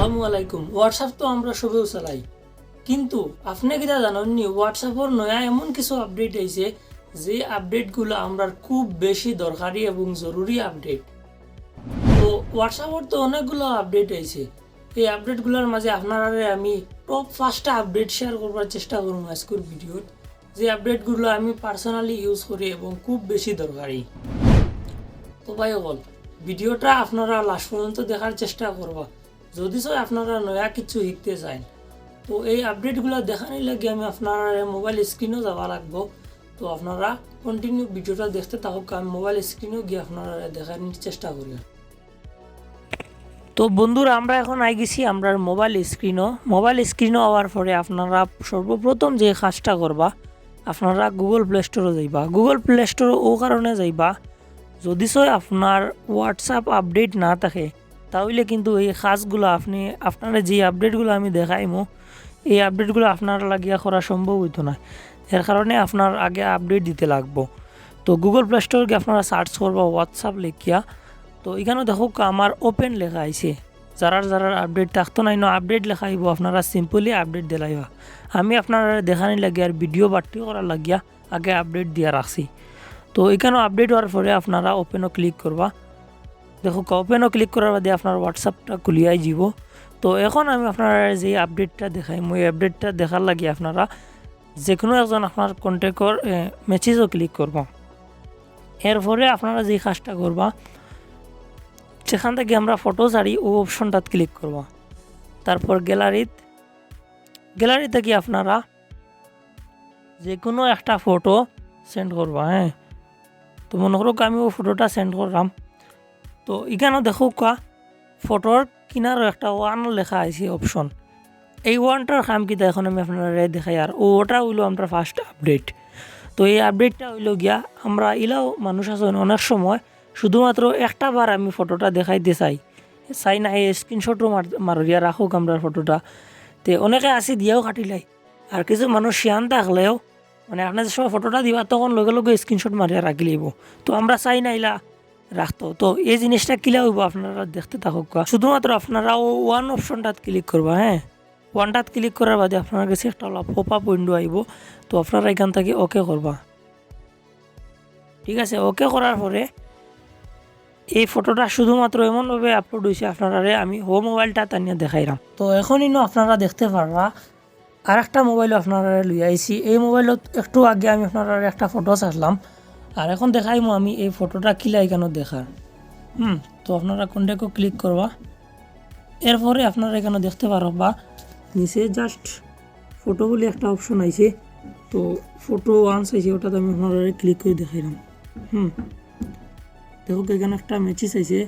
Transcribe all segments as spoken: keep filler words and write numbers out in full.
আসসালামু আলাইকুম। WhatsApp তো আমরা সবেউ চালাই, কিন্তু আপনে কিতা জানইননি, WhatsApp-অর নয়া এমন কিছু আপডেট আইছে, যে আপডেটগুলা আমরার খুব বেশি দরকারি এবং জরুরি আপডেট। তো WhatsApp-অর তো অনেকগুলা আপডেট আইছে, এই আপডেটগুলার মাঝে আপনারারে আমি টপ পাঁচটা আপডেট শেয়ার করবার চেষ্টা করমু আইজকুর ভিডিওত, যে আপডেটগুলা আমি পার্সোনালি ইউজ করি এবং খুব বেশি দরকারি। তো ভাই অকল, ভিডিওটা আপনারা লাস্ট পর্যন্ত দেখার চেষ্টা করবা, যদি সয় আপনারা নয়া কিছু শিখতে চাইন। তো এই আপডেটগুলা দেখানির লাগি আমি আপনারারে মোবাইল স্ক্রিনও যাওয়া লাগবো। তো আপনারা কন্টিনিউ ভিডিওটা দেখতে থাকুক্কা, আমি মোবাইল স্ক্রিনও গিয়া আপনারারে দেখানির চেষ্টা করি। তো বন্ধুরা, আমরা এখন আই গেছি আমরার মোবাইল স্ক্রিনও। মোবাইল স্ক্রিনও আওয়ার পরে আপনারা সর্বপ্রথম যে কাজটা করবা, আপনারা Google Play Store-ও যাইবা। Google Play Store-ও ও কারণে যাইবা, যদি সয় আপনার WhatsApp আপডেট না থাকে, তাইলে কিন্তু এই কাজগুলা আপনে, আপনারে যে আপডেটগুলা আমি দেখাইমু, এই আপডেটগুলা আপনার লাগিয়া করা সম্ভব অইতো নায়। এর কারণে আপনার আগে আপডেট দিতে লাগবো। তো Google Play Store গিয়া আপনারা সার্চ করবা WhatsApp লেখিয়া। তো ইখানো দেখউক্কা আমার ওপেন লেখা আইছে, যারার যারার আপডেট থাকতো নায়, ইনো আপডেট লেখা আইবো, আপনারা সিম্পলি আপডেট দিলাইবা। আমি আপনারারে দেখানির লাগিয়া আর ভিডিও বাট্টি করার লাগিয়া আগে আপডেট দিয়া রাখছি। তো ইখানো আপডেট অওয়ার পরে আপনারা ওপেনও ক্লিক করবা। দেখউক্কা, ওপেনও ক্লিক করার বাদে আপনার WhatsApp-টা খুলিয়া আইযিবো। তো এখন আমি আপনারারে যে আপডেটটা দেখাইমু, এই আপডেটটা দেখার লাগি আপনারা যেকুনু একজন আপনার কন্ট্যাক্টর, এ, মেসেজও ক্লিক করবা। এরপরে আপনারা যে কাজটা করবা, যেখান থাকি আমরা ফটো ছাড়ি, ও অপশনটাত ক্লিক করবা। তারপর গ্যালারিত, গ্যালারি থাকি আপনারা যেকুনু একটা ফটো সেন্ড করবা, হ্যাঁ। তো মনো করউক্কা আমি ও ফটোটা সেন্ড করলাম। তো ইখানো দেখউক্কা ফটোর কিনারো একটা ওয়ান লেখা আইছে অপশন। এই ওয়ানটার কাম কিতা এখন আমি আপনারারে দেখাইয়ার। ও, ওটা অইলো আমরার ফার্স্ট আপডেট। তো এই আপডেটটা অইলো গিয়া আমরা ইলাও মানুষ আছইন অনেক সময় শুধুমাত্র একটা বার আমি ফটোটা দেখাইতে চাই, চাই না এই স্ক্রিনশটও মার-, মারিয়া রাখউক আমরার ফটোটা। তে অনেকে আছি দিয়াও কাটিলাই, আর কিছু মানুষ শিয়ান থাকলেও মানে আপনারা যে সময় ফটোটা দিবা তখন লগে লগে স্ক্রিনশট মারিয়া রাখিলাইবো। তো আমরা চাই না ইলা রাখতো। তো এই জিনিসটা কিলা অইবো আপনারা দেখতে থাকউক্কা। শুধুমাত্র আপনারা ও ওয়ান অপশনটাত ক্লিক করবা, হ্যাঁ, ওয়ানটাত ক্লিক করার বাদে আপনার গেছে একটা অলা পপ আপ উইন্ডো আইবো। তো আপনারা ইখান থাকি ওকে করবা, ঠিক আছে। ওকে করার পরে এই ফটোটা শুধুমাত্র এমনভাবে আপলোড অইছে, আপনারারে আমি ও মোবাইলটা টানিয়া দেখাইরাম। তো এখন ইনো আপনারা দেখতে পারবা আরেকটা মোবাইলও আপনারারে লইয়া আইছি। এই মোবাইলত একটু আগে আমি আপনারারে একটা ফটো ছাড়লাম, আর এখন দেখাইমু আমি এই ফটোটা কিলা ইখানো দেখার। হুম, তো আপনারা কন্ট্যাক্টও ক্লিক করবা। এরপরে আপনারা ইখানো দেখতে পারবা নিচে জাস্ট ফটো বুলি একটা অপশন আইছে। তো ফটো ওয়ান্স আইছে, ওটাত আমি আপনারারে ক্লিক করি দেখাইরাম। হুম, দেখউক্কা ইখানো একটা মেসেজ আইছে,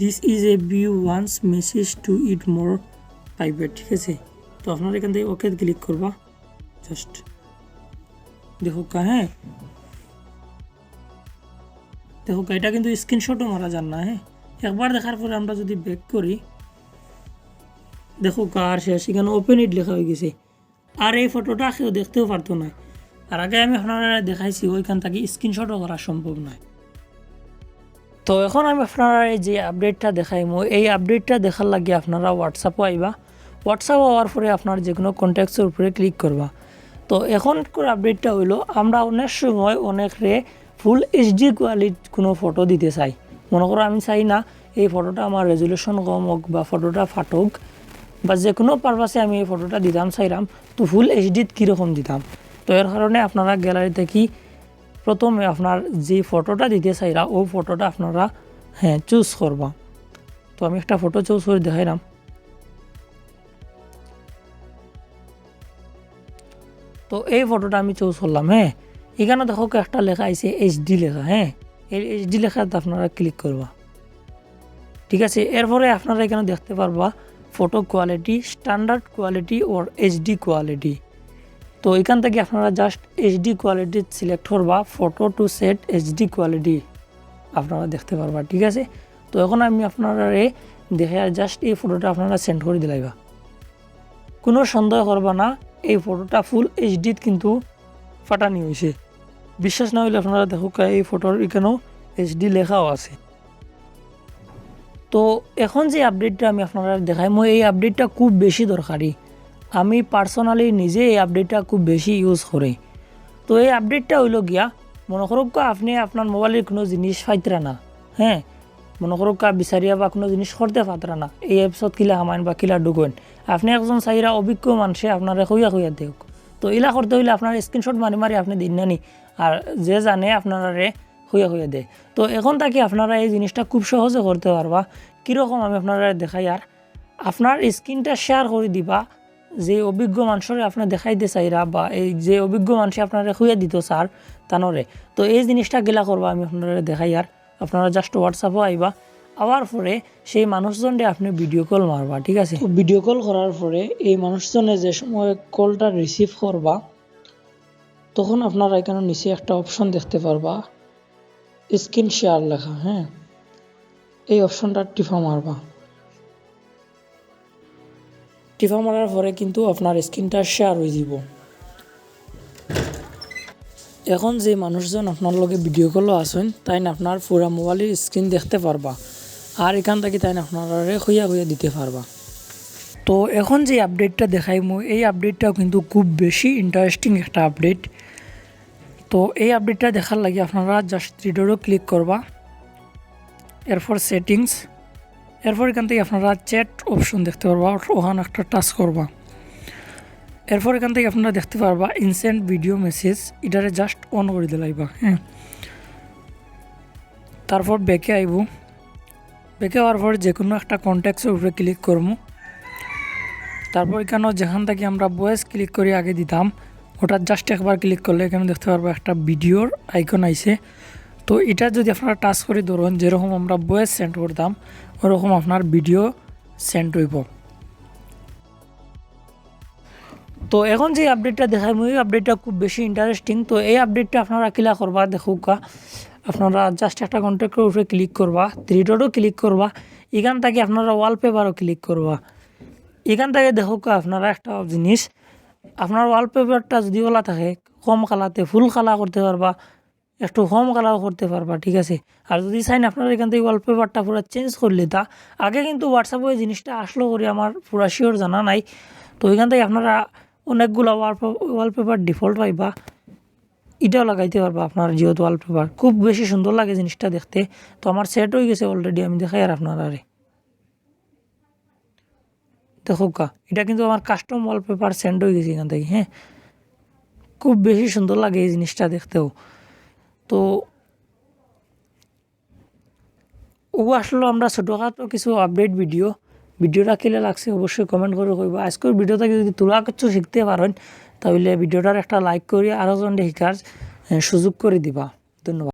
"This is a view once message to it more private", ঠিক আছে। তো আপনারা ইখান থাকি ওকে ক্লিক করবা। জাস্ট দেখউক্কা, হ্যাঁ, দেখউক্কা, ইটা কিন্তু স্ক্রিনশটও মারা যার না, হ্যাঁ। একবার দেখার পরে আমরা যদি ব্যাক করি, দেখউক্কা আর শেষ, ইখানো ওপেন ইট লেখা অই গেছে। আর এই ফটোটা কেউ দেখতেও পারতো নায়। আর আগে আমি আপনারারে দেখাইছি, ওইখান থাকি স্ক্রিনশটও করা সম্ভব নায়। তো এখন আমি আপনারারে যে আপডেটটা দেখাইমু, এই আপডেটটা দেখার লাগি আপনারা WhatsApp-ও আইবা। WhatsApp-ও আওয়ার পরে আপনার যেকুনু কন্ট্যাক্টসর উপরে ক্লিক করবা। তো এখনকার আপডেটটা অইলো, আমরা অনেক সময় অনেকরে ফুল এইচডি কোয়ালিটির কুনু ফটো দিতে চাই। মনো করো আমি চাই না এই ফটোটা আমার রেজুলেশন কম অউক বা ফটোটা ফাটউক, বা যেকুনু পারপাসে আমি এই ফটোটা দিতাম চাইরাম, তো ফুল এইচডিত কীরকম দিতাম। তো এর কারণে আপনারা গ্যালারি থাকি প্রথমে আপনার যে ফটোটা দিতে চাইরা, ও ফটোটা আপনারা, হ্যাঁ, চুজ করবা। তো আমি একটা ফটো চুজ করি দেখাইরাম। তো এই ফটোটা আমি চুজ করলাম, হ্যাঁ। ইখানো দেখউক্কা একটা লেখা আইছে এইচডি লেখা, হ্যাঁ। এই এইচডি লেখাত আপনারা ক্লিক করবা, ঠিক আছে। এরপরে আপনারা ইখানো দেখতে পারবা photo quality, standard quality or HD quality. তো ইখান থাকি আপনারা জাস্ট এইচডি কোয়ালিটি সিলেক্ট করবা, photo to set HD quality আপনারা দেখতে পারবা, ঠিক আছে। তো এখন আমি আপনারারে দেখাইয়ার, জাস্ট এই ফটোটা আপনারা সেন্ড করি দিলাইবা। কুনু সন্দেহ করবা না, এই ফটোটা ফুল এইচডিত কিন্তু ফাটানি অইছে। বিশ্বাস না অইলে আপনারা দেখউক্কা, এই ফটোর ইখানো এইচডি লেখাও আছে। তো এখন যে আপডেটটা আমি আপনারারে দেখাইমু, এই আপডেটটা খুব বেশি দরকারি। আমি পার্সোনালি নিজে এই আপডেটটা খুব বেশি ইউজ করি। তো এই আপডেটটা অইলো গিয়া, মনো করউক্কা আপনে আপনার মোবাইলর কুনু জিনিস পাইতরা না, হ্যাঁ, মনো করউক্কা বিচারিয়া বা কুনু জিনিস করতে পারতরা না, এই অ্যাপসত কিলা হামাইন বা কিলা ঢুকইন। আপনে একজন চাইরা অভিজ্ঞ মানষে আপনারে কইয়া কইয়া দেউক। তো ইলা করতে অইলে আপনার স্ক্রিনশট মারি মারি আপনে দিন না নি, আর যে জানে আপনারারে কইয়া কইয়া দেয়। তো এখন থাকি আপনারা এই জিনিসটা খুব সহজে করতে পারবা। কিরকম আমি আপনারারে দেখাইয়ার, আপনার স্ক্রিনটা শেয়ার করি দিবা যে অভিজ্ঞ মানষরে আপনে দেখাইতে চাইরা বা এই যে অভিজ্ঞ মানষে আপনারে কইয়া দিতো চার তানরে। তো এই জিনিসটা কিলা করবা আমি আপনারারে দেখাইয়ার। আপনারা just WhatsApp-ও আইবা, আওয়ার পরে সেই মানুষজনরে আপনে ভিডিও কল মারবা, ঠিক আছে? তো ভিডিও কল করার পরে এই মানুষজনে যে সময় কলটা রিসিভ করবা, তখন আপনারা এখানো নিচে একটা অপশন দেখতে পারবা, স্ক্রিন শেয়ার লেখা, হ্যাঁ, এই অপশনটা টিপা মারবা। টিপা মারার পরে কিন্তু আপনার স্ক্রিনটা শেয়ার অইযিবো। এখন যে মানুষজন আপনার লগে ভিডিও কলও আছইন, তাইন আপনার পুরা মোবাইলর স্ক্রিন দেখতে পারবা, আর ইখান থাকি তাইন আপনারারে কইয়া কইয়া দিতে পারবা। তো এখন যে আপডেটটা দেখাইমু, এই আপডেটটাও কিন্তু খুব বেশি ইন্টারেস্টিং একটা আপডেট। তো এই আপডেটটা দেখার লাগি আপনারা just থ্রি ডটও ক্লিক করবা, এরপর সেটিংস, এরপর ইখান থাকি আপনারা চ্যাট অপশন দেখতে পারবা, ওখান একটা টাচ করবা। এরপর ইখান থাকি আপনারা দেখতে পারবা ইনসেন্ট ভিডিও মেসেজ, ইটারে just অন করি দিলাইবা, হ্যাঁ। তারপর ব্যাকে আইবো, ব্যাকে আওয়ার পর যে কুনু একটা কন্ট্যাক্টসর উপরে ক্লিক করমু। তারপর ইখানো যেখান থাকি আমরা ভয়েস ক্লিক করি আগে দিতাম, ওটা just একবার ক্লিক করলে ইখানো দেখতে পারবা একটা ভিডিওর আইকন আইছে। তো ইটা যদি আপনারা টাচ করি ধরইন, যেরকম আমরা ভয়েস সেন্ড করতাম, ওরকম আপনার ভিডিও সেন্ড অইবো। তো এখন যে আপডেটটা দেখাইমু, এই আপডেটটা খুব বেশি ইন্টারেস্টিং। তো এই আপডেটটা আপনারা কিলা করবা দেখউক্কা, আপনারা just একটা কন্ট্যাক্টর উপরে ক্লিক করবা, থ্রি ডটও ক্লিক করবা, ইখান থাকি আপনারা ওয়ালপেপারও ক্লিক করবা। ইখান থাকি দেখউক্কা আপনারা একটা জিনিস, আপনার ওয়ালপেপারটা যদি ওলা থাকে, কম কালাতে ফুল কালা করতে পারবা, একটু কম কালাও করতে পারবা, ঠিক আছে? আর যদি চাইন আপনারা ইখান থাকি ওয়ালপেপারটা পুরা চেঞ্জ করি লিতা, আগে কিন্তু WhatsApp-ও এই জিনিসটা আসলো করি আমার পুরা শিওর জানা নাই। তো ইখান থাকি আপনারা অনেকগুলা ওয়ালপে-, ওয়ালপেপার ডিফল্ট পাইবা, ইটাও লাগাইতে পারবা আপনার যেহেতু ওয়ালপেপার। খুব বেশি সুন্দর লাগে জিনিসটা দেখতে। তো আমার সেট অইগেছে already, আমি দেখাইয়ার আপনারারে। দেখউক্কা, ইটা কিন্তু আমার কাস্টম ওয়ালপেপার সেন্ড অইগেছে ইখান থাকি, হ্যাঁ। খুব বেশি সুন্দর লাগে এই জিনিসটা দেখতেও। তো ও আসলে আমরা ছোটোখাটো কিছু আপডেট ভিডিও, ভিডিওটা কিলা লাগছে অবশ্যই কমেন্ট করি কইবা। আজকের ভিডিও থাকি যদি থুড়া কিছু শিখতে পারইন, তাইলে ভিডিওটার একটা লাইক করি আরও জনরে শিখার, এ, সুযোগ করি দিবা। ধন্যবাদ।